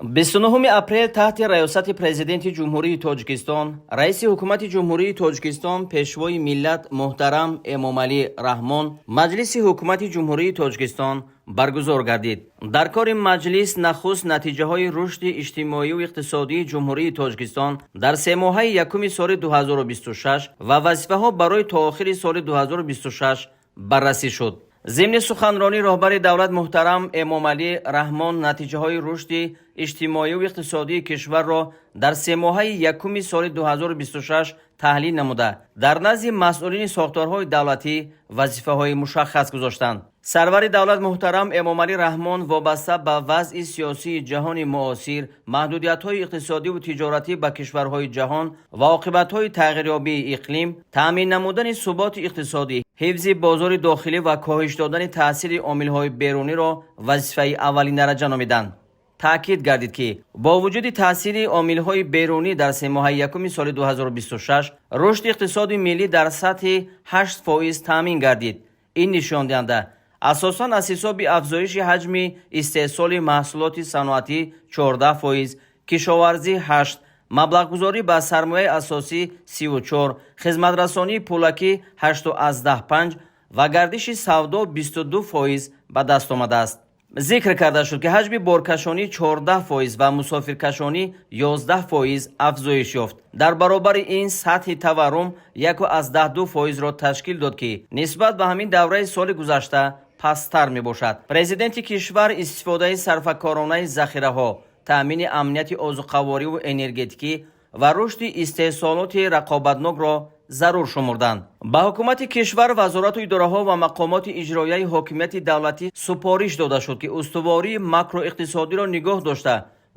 29 апрел таҳти раёсати Президенти Ҷумҳурии Тоҷикистон, Раиси Ҳукумати Ҷумҳурии Тоҷикистон, Пешвои миллат муҳтарам Эмомалӣ Раҳмон Маҷлиси Ҳукумати Ҷумҳурии Тоҷикистон баргузор гардид. Дар кори маҷлис нахуст натиҷаҳои рушди иҷтимоию иқтисодии Ҷумҳурии Тоҷикистон дар семоҳаи якуми соли 2026 ва вазифаҳо барои то охири соли 2026 баррасӣ шуд. Зимни суханронӣ роҳбари давлат муҳтарам Эмомалӣ Раҳмон натиҷаҳои рушди иҷтимоию иқтисодии кишварро дар семоҳаи якуми соли 2026 таҳлил намуда, дар назди масъулини сохторҳои давлатӣ вазифаҳои мушаххас гузоштанд. Сарвари давлат муҳтарам Эмомалӣ Раҳмон вобаста ба вазъи сиёсии ҷаҳони муосир, маҳдудиятҳои иқтисодиву тиҷоратӣ ба кишварҳои ҷаҳон ва оқибатҳои тағйирёбии иқлим, таъмин намудани суботи иқтисодӣ, ҳифзи бозори дохилӣ ва коҳиш додани таъсири омилҳои беруниро вазифаи аввалиндараҷа номиданд. Таъкид гардид, ки бо вуҷуди таъсири омилҳои берунӣ дар семоҳаи якуми соли 2026 рушди иқтисоди миллӣ дар сатҳи 8% таъмин гардид. Ин нишондиҳанда асосан аз ҳисоби афзоиши ҳаҷми истеҳсоли маҳсулоти саноатӣ 14%, кишоварзӣ 8, маблағгузорӣ ба сармояи асосӣ 34, хизматрасонии пулакӣ 8,5 ва гардиши савдо 22% ба даст омадааст. Зикр карда шуд, ки ҳаҷми боркашонӣ 14% ва мусофиркашонӣ 11% афзоиш ёфт. Дар баробари ин сатҳи таваррум 1,2%-ро ташкил дод, ки нисбат ба ҳамин давраи соли гузашта пасттар мебошад. Президенти кишвар истифодаи сарфакоронаи захираҳо, таъмини амнияти озуқавориву энергетикӣ ва рушди истеҳсолоти рақобатнокро зарур шумурданд. Ба ҳукумати кишвар, вазорату идораҳо ва мақомоти иҷроияи ҳокимияти давлатӣ супориш дода шуд, ки устувории макроиқтисодиро нигоҳ дошта,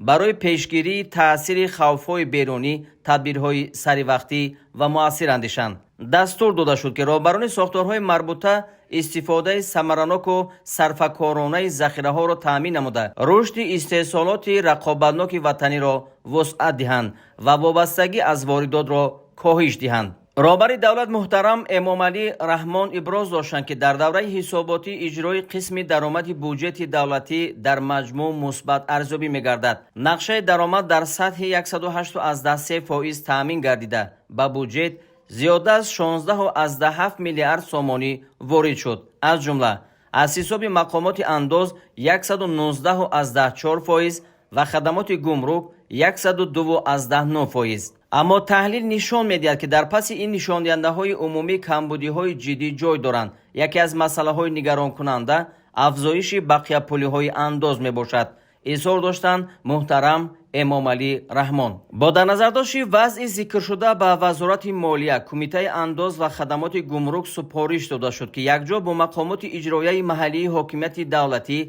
барои пешгирии таъсири хавфҳои берунӣ тадбирҳои саривақтӣ ва муассир андешанд. Дастур дода шуд, ки роҳбарони сохторҳои марбута истифодаи самараноку сарфакоронаи захираҳоро таъмин намуда, рушди истеҳсолоти рақобатноки ватаниро вусъат диҳанд ва вобастагӣ аз воридотро коҳиш диҳанд. Роҳбари давлат муҳтарам Эмомалӣ Раҳмон иброз доштанд, ки дар давраи ҳисоботӣ иҷрои қисми даромади буҷети давлатӣ дар маҷмӯъ мусбат арзёбӣ мегардад. Нақшаи даромад дар сатҳи 108,3% таъмин гардида, ба буҷет зиёда аз 16,7 миллиард сомонӣ ворид шуд. Аз ҷумла аз ҳисоби мақомоти андоз 119,4% ва хадамоти гумрук 102,9%. Аммо таҳлил нишон медиҳад, ки дар паси ин нишондиҳандаҳои умумӣ камбудиҳои ҷиддӣ ҷой доранд. Яке аз масъалаҳои нигаронкунанда афзоиши бақияпулиҳои андоз мебошад, изҳор доштанд муҳтарам Эмомалӣ Раҳмон. Бо дар назардошти вазъи зикршуда ба Вазорати молия, Кумитаи андоз ва хадамоти гумрук супориш дода шуд, ки якҷо бо мақомоти иҷроияи маҳаллии ҳокимияти давлатӣ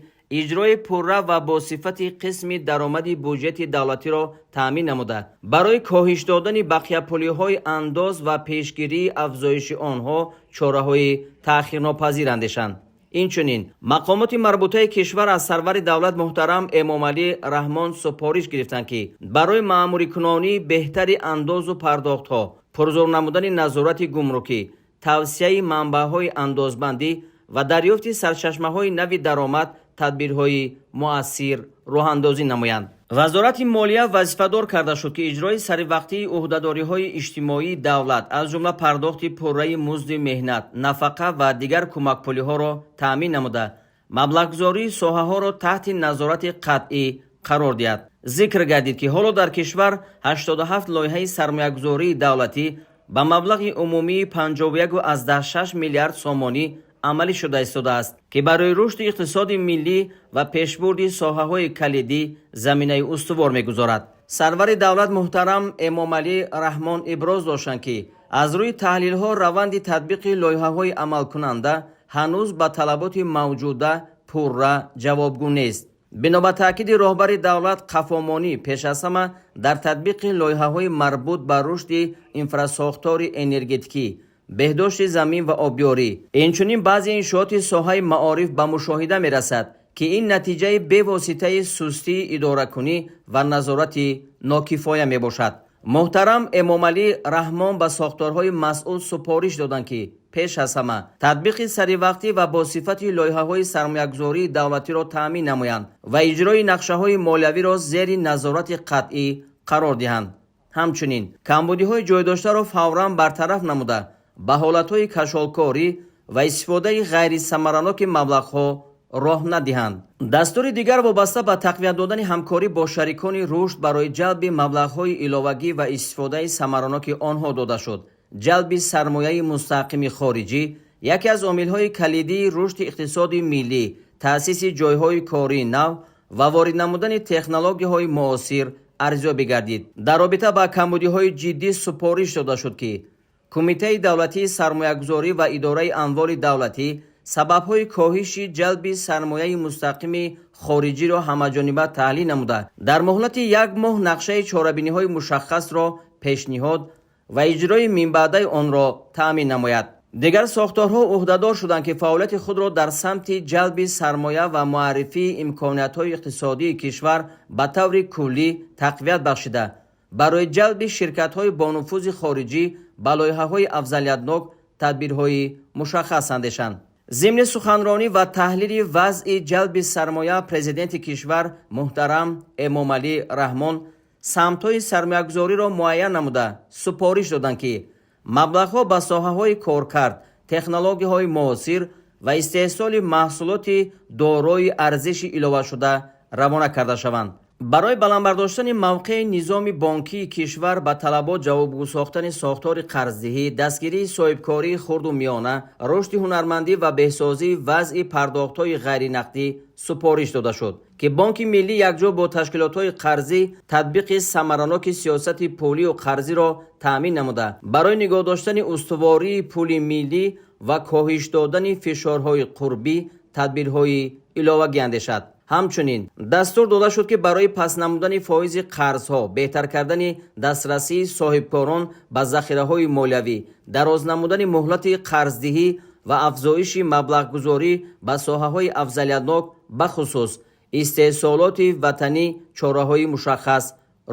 иҷрои пурра ва бо сифати қисми даромади буҷети давлатиро таъмин намуда, барои коҳиш додани бақияпулиҳои андоз ва пешгирии афзоиши онҳо чораҳои таъхирнопазир андешанд. Инчунин мақомоти марбутаи кишвар аз сарвари давлат муҳтарам Эмомалӣ Раҳмон супориш гирифтанд, ки барои маъмурикунонии беҳтари андозу пардохтҳо, пурзур намудани назорати гумрукӣ, тавсеаи манбаъҳои андозбандӣ ва дарёфти сарчашмаҳои нави даромад тадбирҳои муассир роҳандозӣ намоянд. Вазорати молия вазифадор карда шуд, ки иҷрои саривақтии ӯҳдадориҳои иҷтимоии давлат, аз ҷумла пардохти пурраи музди меҳнат, нафақа ва дигар кӯмакпулиҳоро таъмин намуда, маблағгузории соҳаҳоро таҳти назорати қатъӣ қарор диҳад. Зикр гардид, ки ҳоло дар кишвар 87 лоиҳаи сармоягузории давлатӣ ба маблағи умумии 51,6 миллиард сомонӣ амалӣ шуда истодааст, ки барои рушди иқтисоди миллӣ ва пешбурди соҳаҳои калидӣ заминаи устувор мегузорад. Сарвари давлат муҳтарам Эмомалӣ Раҳмон иброз доштанд, ки аз рӯи таҳлилҳо раванди татбиқи лоиҳаҳои амалкунанда ҳанӯз ба талаботи мавҷуда пурра ҷавобгӯ нест. Бино ба таъкиди роҳбари давлат, қафомонӣ пеш аз ҳама дар татбиқи лоиҳаҳои марбут ба рушди инфрасохтори энергетикӣ, беҳдошти замин ва обёрӣ, инчунин баъзе иншооти соҳаи маориф ба мушоҳида мерасад, ки ин натиҷаи бевоситаи сустии идоракунӣ ва назорати нокифоя мебошад. Муҳтарам Эмомалӣ Раҳмон ба сохторҳои масъул супориш доданд, ки Пеш аз ҳама татбиқи саривақтӣ ва бо сифати лоиҳаҳои сармоягузории давлатиро таъмин намоянд ва иҷрои нақшаҳои молиявиро зери назорати қатъӣ қарор диҳанд. Ҳамчунин камбудиҳои ҷойдоштаро фавран бартараф намуда, ба ҳолатҳои кашолкорӣ ва истифодаи ғайрисамараноки маблағҳо роҳ надиҳанд. Дастури дигар вобаста ба тақвият додани ҳамкорӣ бо шарикони рушд барои ҷалби маблағҳои иловагӣ ва истифодаи самараноки онҳо дода шуд. Ҷалби сармояи мустақими хориҷӣ яке аз омилҳои калидии рушди иқтисоди миллӣ, таъсиси ҷойҳои кории нав ва ворид намудани технологияҳои муосир арзёбӣ гардид. Дар робита ба камбудиҳои ҷиддӣ супориш дода шуд, ки Кумитаи давлатии сармоягузорӣ ва идораи амволи давлатӣ сабабҳои коҳиши ҷалби сармояи мустақими хориҷиро ҳамаҷониба таҳлил намуда, дар муҳлати як моҳ нақшаи чорабиниҳои мушаххасро пешниҳод ва иҷрои минбаъдаи онро таъмин намояд. Дигар сохторҳо ӯҳдадор шуданд, ки фаъолияти худро дар самти ҷалби сармоя ва муаррифии имкониятҳои иқтисодии кишвар ба таври куллӣ тақвият бахшида, барои ҷалби ширкатҳои бонуфузи хориҷӣ ба лоиҳаҳои афзалиятнок тадбирҳои мушаххас андешанд. Зимни суханронӣ ва таҳлили вазъи ҷалби сармоя Президенти кишвар муҳтарам Эмомалӣ Раҳмон самтҳои сармоягузориро муайян намуда, супориш доданд, ки маблағҳо ба соҳаҳои коркард, технологияҳои муосир ва истеҳсоли маҳсулоти дорои арзиши иловашуда равона карда шаванд. Барои баланд бардоштани мавқеи низоми бонкии кишвар, ба талабот ҷавобгӯ сохтани сохтори қарздиҳӣ, дастгирии соҳибкории хурду миёна, рушди ҳунармандӣ ва беҳсозии вазъи пардохтҳои ғайринақдӣ супориш дода шуд, ки Бонки Миллӣ якҷо бо ташкилотҳои қарзӣ татбиқи самараноки сиёсати пулию қарзиро таъмин намуда, барои нигоҳ доштани устувории пули миллӣ ва коҳиш додани фишорҳои қурбӣ тадбирҳои иловагӣ андешад. Ҳамчунин дастур дода шуд, ки барои паст намудани фоизи қарзҳо, беҳтар кардани дастрасии соҳибкорон ба захираҳои молиявӣ, дароз намудани муҳлати қарздиҳӣ ва афзоиши маблағгузорӣ ба соҳаҳои афзалиятнок, бахусус истеҳсолоти ватанӣ, чораҳои мушаххас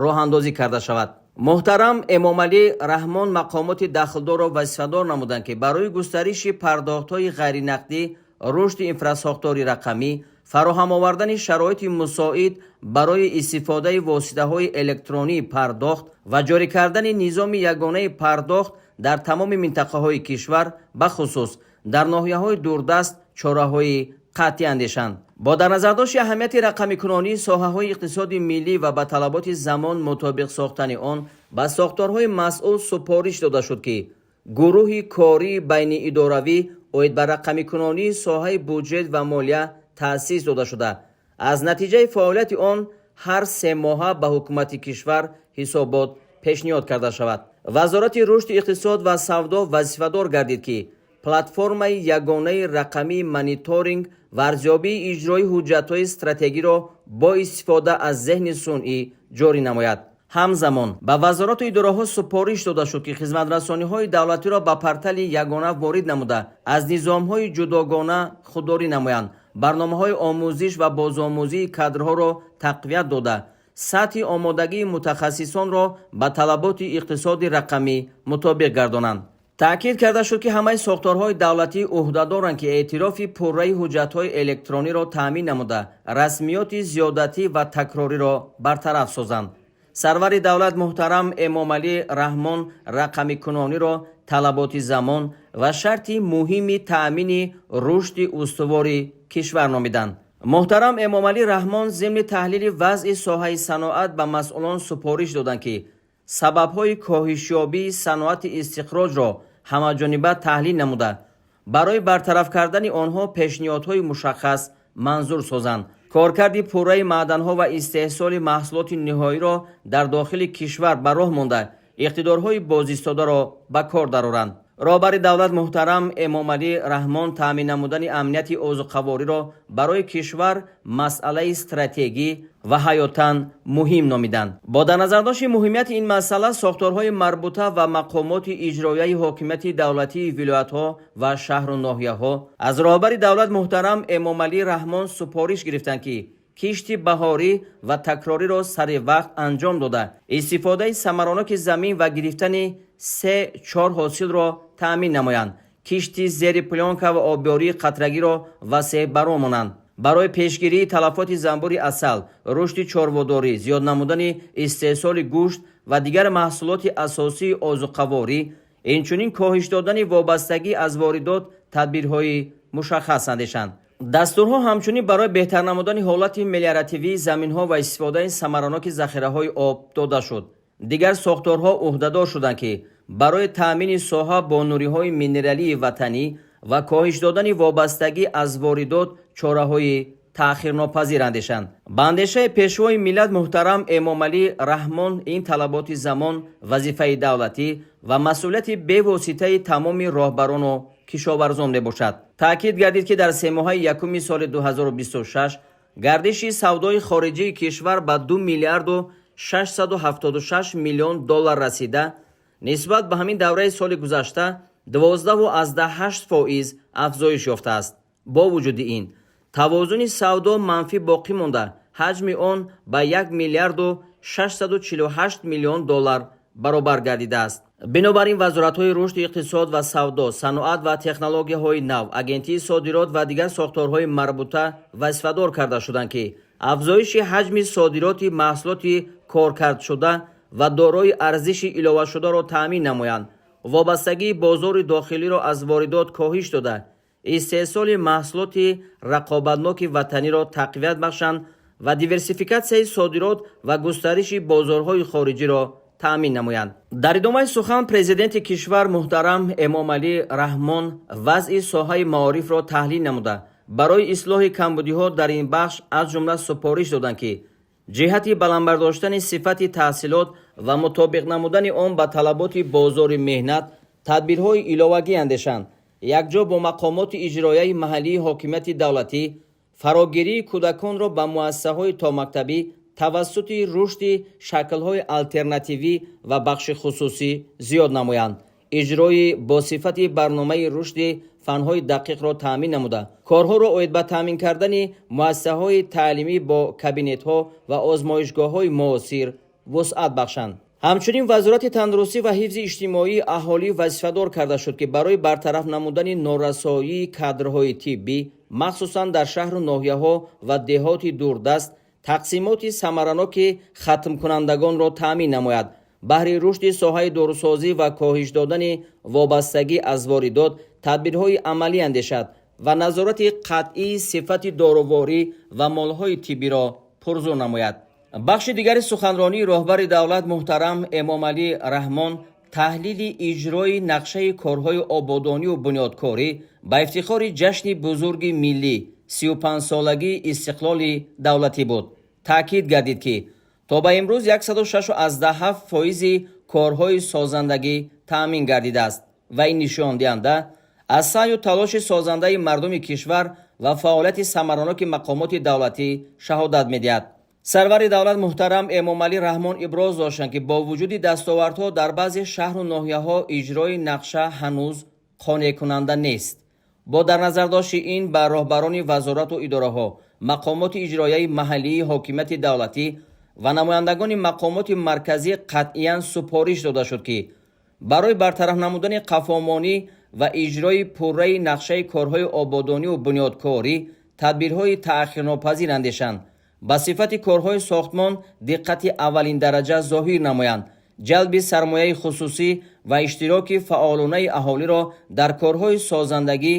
роҳандозӣ карда шавад. Муҳтарам Эмомалӣ Раҳмон мақомоти дахлдорро вазифадор намуданд, ки барои густариши пардохтҳои ғайринақдӣ, рушди инфрасохтори рақамӣ, фароҳам овардани шароити мусоид барои истифодаи воситаҳои электронии пардохт ва ҷорӣ кардани низоми ягонаи пардохт дар тамоми минтақаҳои кишвар, бахусус дар ноҳияҳои дурдаст, чораҳои қатъӣ андешанд. Бо дар назардошти аҳамияти рақамикунонии соҳаҳои иқтисоди миллӣ ва ба талаботи замон мутобиқ сохтани он, ба сохторҳои масъул супориш дода шуд, ки гурӯҳи кории байниидоравӣ оид ба рақамикунонии соҳаи буҷет ва молия таъсис дода шуда, аз натиҷаи фаъолияти он ҳар 3 моҳа ба ҳукумати кишвар ҳисобот пешниҳод карда шавад. Вазорати рушди иқтисод ва савдо вазифадор гардид, ки платформаи ягонаи рақамии мониторинг ва арзёбии иҷрои ҳуҷҷатҳои стратегиро бо истифода аз зеҳни сунъӣ ҷорӣ намояд. Ҳамзамон ба вазорату идораҳо супориш дода шуд, ки хизматрасониҳои давлатиро ба портали ягона ворид намуда, аз низомҳои ҷудогона худдорӣ намоянд, барномаҳои омӯзиш ва бозомӯзии кадрҳоро тақвият дода, сатҳи омодагии мутахассисонро ба талаботи иқтисоди рақамӣ мутобиқ гардонанд. Таъкид карда шуд, ки ҳамаи сохторҳои давлатӣ ӯҳдадоранд, ки эътирофи пурраи ҳуҷҷатҳои электрониро таъмин намуда, расмиёти зиёдатӣ ва такрориро бартараф созанд. Сарвари давлат муҳтарам Эмомалӣ Раҳмон рақамикунониро талаботи замон ва шарти муҳими таъмини рушди устувори кишвар номиданд. Муҳтарам Эмомалӣ Раҳмон зимни таҳлили вазъи соҳаи саноат ба масъулон супориш доданд, ки сабабҳои коҳишёбии саноати истихроҷро ҳамаҷониба таҳлил намуда, барои бартараф кардани онҳо пешниҳодҳои мушаххас манзур созанд, коркарди пурраи маъданҳо ва истеҳсоли маҳсулоти ниҳоиро дар дохили кишвар ба роҳ монда, иқтидорҳои бозистодаро ба кор дароранд. Роҳбари давлат муҳтарам Эмомалӣ Раҳмон таъмин намудани амнияти озуқавориро барои кишвар масъалаи стратегӣ ва ҳаётан муҳим номиданд. Бо дар назардошти муҳимияти ин масъала сохторҳои марбута ва мақомоти иҷроияи ҳокимияти давлатии вилоятҳо ва шаҳру ноҳияҳо аз роҳбари давлат муҳтарам Эмомалӣ Раҳмон супориш гирифтанд, ки кишти баҳорӣ ва такрориро сари вақт анҷом дода, истифодаи самароноки замин ва гирифтани 3-4 ҳосилро таъмин намоянд. Кишти зери плёнка ва обёрии қатрагиро васеъ баро монанд. Барои пешгирии талафоти занбури асал, рушди чорводорӣ, зиёд намудани истеҳсоли гӯшт ва дигар маҳсулоти асосии озуқаворӣ, инчунин коҳиш додани вобастагӣ аз воридот тадбирҳои мушаххас андешанд. Дастурҳо ҳамчунин барои беҳтар намудани ҳолати мелиоративии заминҳо ва истифодаи самараноки захираҳои об дода шуд. Дигар сохторҳо ӯҳдадор шуданд, ки барои таъмини соҳа бо нуриҳои минералии ватанӣ ва коҳиш додани вобастагӣ аз воридот чораҳои таъхирнопазир андешанд. Ба андешаи Пешвои миллат муҳтарам Эмомалӣ Раҳмон, ин талаботи замон, вазифаи давлатӣ ва масъулияти бевоситаи тамоми роҳбарону кишоварзон мебошад. Таъкид гардид, ки дар семоҳаи якуми соли 2026 гардиши савдои хориҷии кишвар ба 2 миллиарду 676 миллион доллар расида, нисбат ба ҳамин давраи соли гузашта 12,8% афзоиш ёфтааст. Бо вуҷуди ин, тавозуни савдо манфӣ боқӣ монда, ҳаҷми он ба 1 миллиарду 648 миллион доллар баробар гардидааст. Бинобар ин, вазоратҳои рушди иқтисод ва савдо, саноат ва технологияҳои нав, Агентии содирот ва дигар сохторҳои марбута вазифадор карда шуданд, ки афзоиши ҳаҷми содироти маҳсулоти коркардшуда ва дорои арзиши иловашударо таъмин намоянд, вобастагии бозори дохилиро аз воридот коҳиш дода, истеҳсоли маҳсулоти рақобатноки ватаниро тақвият бахшанд ва диверсификатсияи содирот ва густариши бозорҳои хориҷиро таъмин намоянд. Дар идомаи сухан Президенти кишвар муҳтарам Эмомалӣ Раҳмон вазъи соҳаи маорифро таҳлил намуда, барои ислоҳи камбудиҳо дар ин бахш, аз ҷумла супориш доданд, ки ҷиҳати баландбардоштани сифати таҳсилот ва мутобиқ намудани он ба талаботи бозори меҳнат тадбирҳои иловагӣ андешанд, якҷо бо мақомоти иҷроияи маҳаллии ҳокимияти давлатӣ фарогирии кӯдаконро ба муассисаҳои томактабӣ тавассути рушди шаклҳои алтернативӣ ва бахши хусусӣ зиёд намоянд, иҷрои босифати барномаи рушди фанҳои дақиқро таъмин намуда, корҳоро оид ба таъмин кардани муассисаҳои таълимӣ бо кабинетҳо ва озмоишгоҳҳои муосир вусъат бахшанд. Ҳамчунин Вазорати тандурустӣ ва ҳифзи иҷтимоии аҳолӣ вазифадор карда шуд, ки барои бартараф намудани норасоии кадрҳои тиббӣ, махсусан дар шаҳру ноҳияҳо ва деҳоти дурдаст, тақсимоти самараноки хатмкунандагонро таъмин намояд, баҳри рушди соҳаи дорусозӣ ва коҳиш додани вобастагӣ аз воридот тадбирҳои амалӣ андешад ва назорати қатъии сифати доруворӣ ва молҳои тиббиро пурзӯр намояд. Бахши дигари суханронии роҳбари давлат муҳтарам Эмомалӣ Раҳмон таҳлили иҷрои нақшаи корҳои ободонию бунёдкорӣ ба ифтихори ҷашни бузурги миллӣ, 35-солагии истиқлоли давлатӣ буд. Таъкид гардид, ки то ба имрӯз 106,7 фоизи корҳои созандагӣ таъмин гардидааст ва ин нишондиҳанда аз саъю талоши созандаи мардуми кишвар ва фаъолияти самараноки мақомоти давлатӣ шаҳодат медиҳад. Сарвари давлат муҳтарам Эмомалӣ Раҳмон иброз доштанд, ки бо вуҷуди дастовардҳо дар баъзе шаҳру ноҳияҳо иҷрои нақша ҳанӯз қонеъкунанда нест. Бо дар назардошти ин, ба роҳбарони вазорату идораҳо, мақомоти иҷроияи маҳаллии ҳокимияти давлатӣ ва намояндагони мақомоти марказӣ қатъиян супориш дода шуд, ки барои бартараф намудани қафомонӣ ва иҷрои пурраи нақшаи корҳои ободонию бунёдкорӣ тадбирҳои таъхирнопазир андешанд, ба сифати корҳои сохтмон диққати аввалиндараҷа зоҳир намоянд, ҷалби сармояи хусусӣ ва иштироки фаъолонаи аҳолиро дар корҳои созандагӣ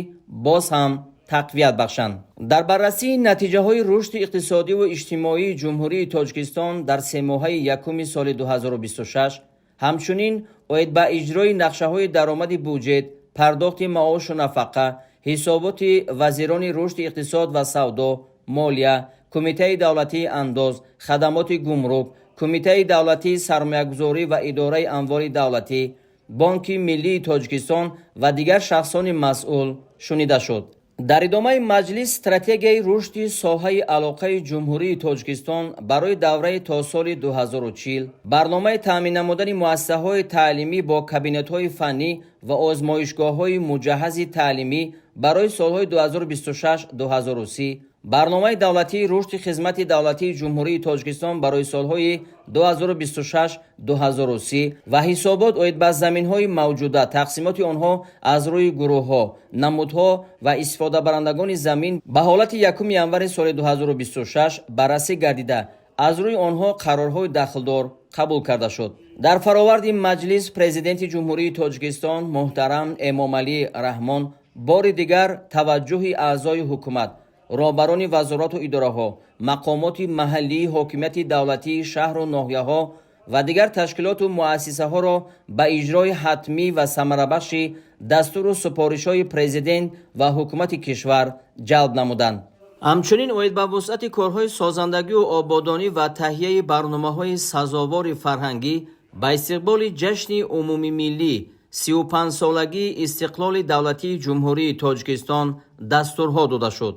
боз ҳам тақвият бахшанд. Дар баррасии натиҷаҳои рушди иқтисодиву иҷтимоии Ҷумҳурии Тоҷикистон дар семоҳаи якуми соли 2026, ҳамчунин оид ба иҷрои нақшаҳои даромади буҷет, пардохти маошу нафақа, ҳисоботи вазирони рушди иқтисод ва савдо, молия, Кумитаи давлатии андоз, хадамоти гумрук, Кумитаи давлатии сармоягузорӣ ва идораи амволи давлатӣ, Бонки миллии Тоҷикистон ва дигар шахсони масъул шунида шуд. Дар идомаи маҷлис стратегияи рушди соҳаи алоқаи Ҷумҳурии Тоҷикистон барои давраи то соли 2040, барномаи таъмин намудани муассисаҳои таълимӣ бо кабинетҳои фаннӣ ва озмоишгоҳҳои муҷаҳҳази таълимӣ барои солҳои 2026-2030, Барномаи давлатии рушди хизмати давлатии Ҷумҳурии Тоҷикистон барои солҳои 2026-2030 ва ҳисобот оид ба заминҳои мавҷуда, тақсимоти онҳо аз рӯи гурӯҳҳо, намудҳо ва истифодабарандагони замин ба ҳолати 1 январи соли 2026 баррасӣ гардида, аз рӯи онҳо қарорҳои дахлдор қабул карда шуд. Дар фароварди маҷлис Президенти Ҷумҳурии Тоҷикистон муҳтарам Эмомалӣ Раҳмон бори дигар таваҷҷӯҳи аъзои ҳукумат, роҳбарони вазорату идораҳо, мақомоти маҳаллии ҳокимияти давлатии шаҳру ноҳияҳо ва дигар ташкилоту муассисаҳоро ба иҷрои ҳатмӣ ва самарабахши дастуру супоришҳои Президент ва ҳукумати кишвар ҷалб намуданд. Ҳамчунин оид ба вусъати корҳои созандагию ободонӣ ва таҳияи барномаҳои сазовори фарҳангӣ ба истиқболи ҷашни умумимиллӣ, 35-солагии истиқлоли давлатии Ҷумҳурии Тоҷикистон дастурҳо дода шуд.